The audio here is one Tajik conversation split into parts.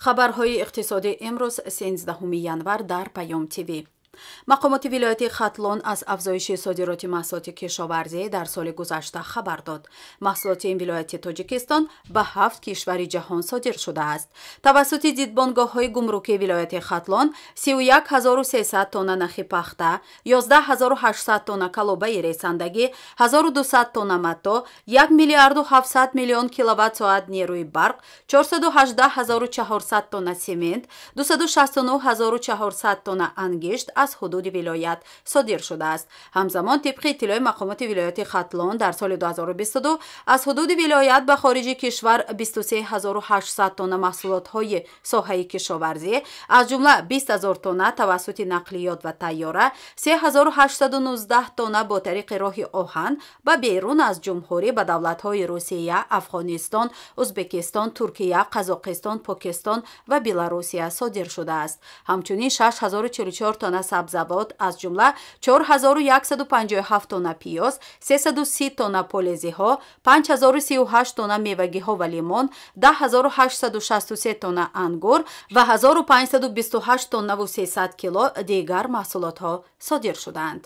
Хабарҳои иқтисодӣ имрӯз 13 январ дар Паём ТВ. Мақомоти вилояти Хатлон аз афзоиши содироти маҳсулоти кишоварзӣ дар соли гузашта хабар дод. Маҳсулоти ин вилояти Тоҷикистон ба 7 кишвари ҷаҳон содир шудааст. Тавассути дидбонгоҳҳои гумрукии вилояти Хатлон 31300 тонна нахи пахта, 11800 тонна калобаи ресандагӣ, 1200 тонна матто, 1 миллиарду 700 миллион киловатт-соат нерӯи барқ, 418400 тонна семент, 269400 тонна ангишт аз ҳудуди вилоят содир шудааст. Ҳамзамон, тибқи иттилои мақомоти вилояти Хатлон, дар соли 2022 аз ҳудуди вилоят ба хориҷи кишвар 23800 тонна маҳсулотҳои соҳаи кишоварзӣ, аз ҷумла 20000 тонна тавассути нақлиёт ва тайёра, 3819 тонна бо тариқи роҳи оҳан ба берун аз ҷумҳурӣ ба давлатҳои Русия, Афғонистон, Ӯзбекистон, Туркия, Қазоқистон, Покистон ва Беларусия содир шудааст. Ҳамчунин 6044 тонна сабзавот, аз ҷумла 4157 тонна пиёз, 330 тонна полезиҳо, 5038 тонна мевагиҳо ва лимон, 10863 тонна ангур ва 1528 тоннаву 300 кило дигар маҳсулотҳо содир шудаанд.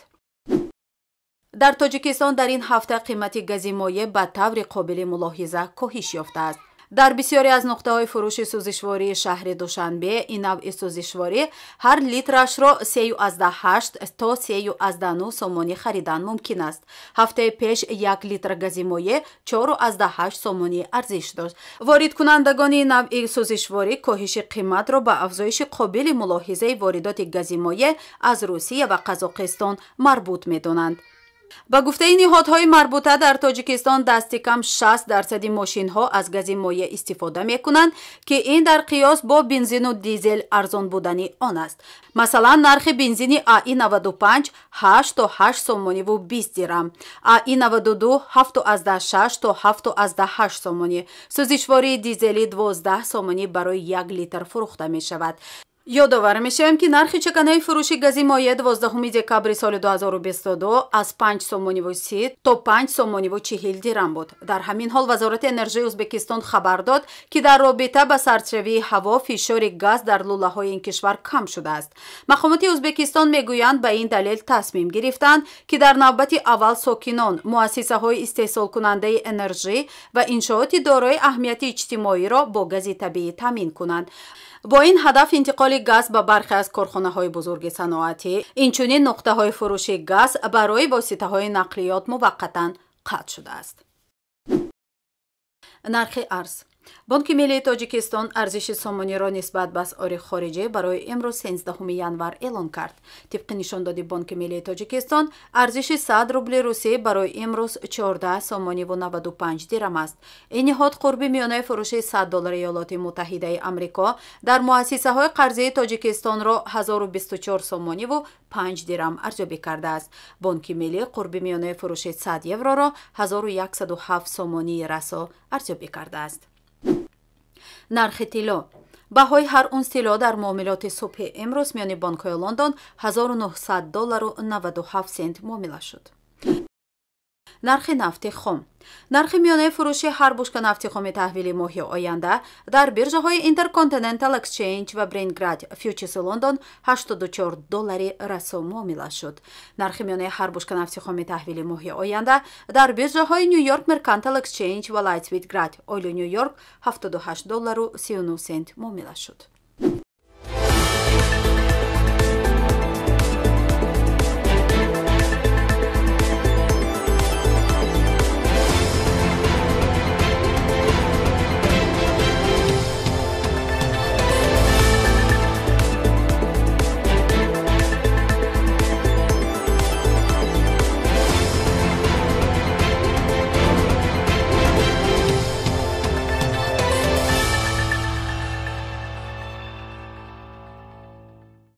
Дар Тоҷикистон дар ин ҳафта қимати гази моеъ ба таври қобили мулоҳиза коҳиш ёфтааст. Дар бисёре аз нуқтаҳои фурӯши сӯзишвории шаҳри Душанбе ин навъи сӯзишворӣ ҳар литрашро 3,8 то 3,9 сомонӣ харидан мумкин аст. Ҳафтаи пеш як литр гази моеъ 4,8 сомонӣ арзиш дошт. Воридкунандагони навъи сӯзишворӣ коҳиши қиматро ба афзоиши қобили мулоҳизаи воридоти гази моеъ аз Русия ва Қазоқистон марбут медонанд. Ба гуфтаи ниҳодҳои марбута, дар Тоҷикистон дасти кам 60% мошинҳо аз гази моеъ истифода мекунанд, ки ин дар қиёс бо бензину дизел арзон будани он аст. Масалан, нархи бензини АИ 95 8 то 8 сомониву 20 дирам, АИ 92 7,6 то 7,8 сомонӣ, сӯзишвории дизелӣ 12 сомонӣ барои 1 литр фурӯхта мешавад. Ёдовар мешавем, ки нархи чаканаи фурӯши гази моеъ 12 декабри соли 2022 аз 5 сомониву 30 то 5 сомониву 40 дирам буд. Дар ҳамин ҳол Вазорати энержии Ӯзбекистон хабар дод, ки дар робита ба сардшавии ҳаво фишори газ дар лӯлаҳои ин кишвар кам шудааст. Мақомоти Ӯзбекистон мегӯянд, ба ин далел тасмим гирифтанд, ки дар навбати аввал сокинон, муассисаҳои истеҳсолкунандаи энержӣ ва иншооти дорои аҳамияти иҷтимоиро бо гази табиӣ таъмин кунанд. Бо ин ҳадаф интиқоли газ ба бархе аз корхонаҳои бузурги саноатӣ, инчунин нуқтаҳои фурӯши газ барои воситаҳои нақлиёт муваққатан қатъ шудааст. Нархи арз. Бонки Миллии Тоҷикистон арзиши сомониро нисбат ба асъори хориҷӣ барои имрӯз 13 январ эълон кард. Тибқи нишондоди Бонки Миллии Тоҷикистон, арзиши 100 рубли русӣ барои имрӯз 14 сомониву 95 дирам аст. Ин ниҳод қурби миёнаи фурӯши 100 доллари Иёлоти Муттаҳидаи Амрико дар муассисаҳои қарзии Тоҷикистонро 1024 сомониву 5 дирам арзёбӣ кардааст. Бонки Миллӣ қурби миёнаи фурӯши 100 евроро 1107 сомонии расо арзёбӣ кардааст. Нархи тилло. Баҳои ҳар унс тилло дар муомилоти субҳи имрӯз миёни бонкҳои Лондон 1900 доллару 97 сент муомила шуд. Нархи нафти хом. Нархи миёнаи фурӯши ҳар бушка нафти хоми таҳвили моҳи оянда дар биржаҳои Intercontinental Exchange ва Brent Futures Лондон 84 доллари расо муомила шуд. Нархи миёнаи ҳар бушка нафти хоми таҳвили моҳи оянда дар биржаҳои New York Mercantile Exchange ва Light Sweet Crude Oil New York 78 доллару 39 сент муомила шуд.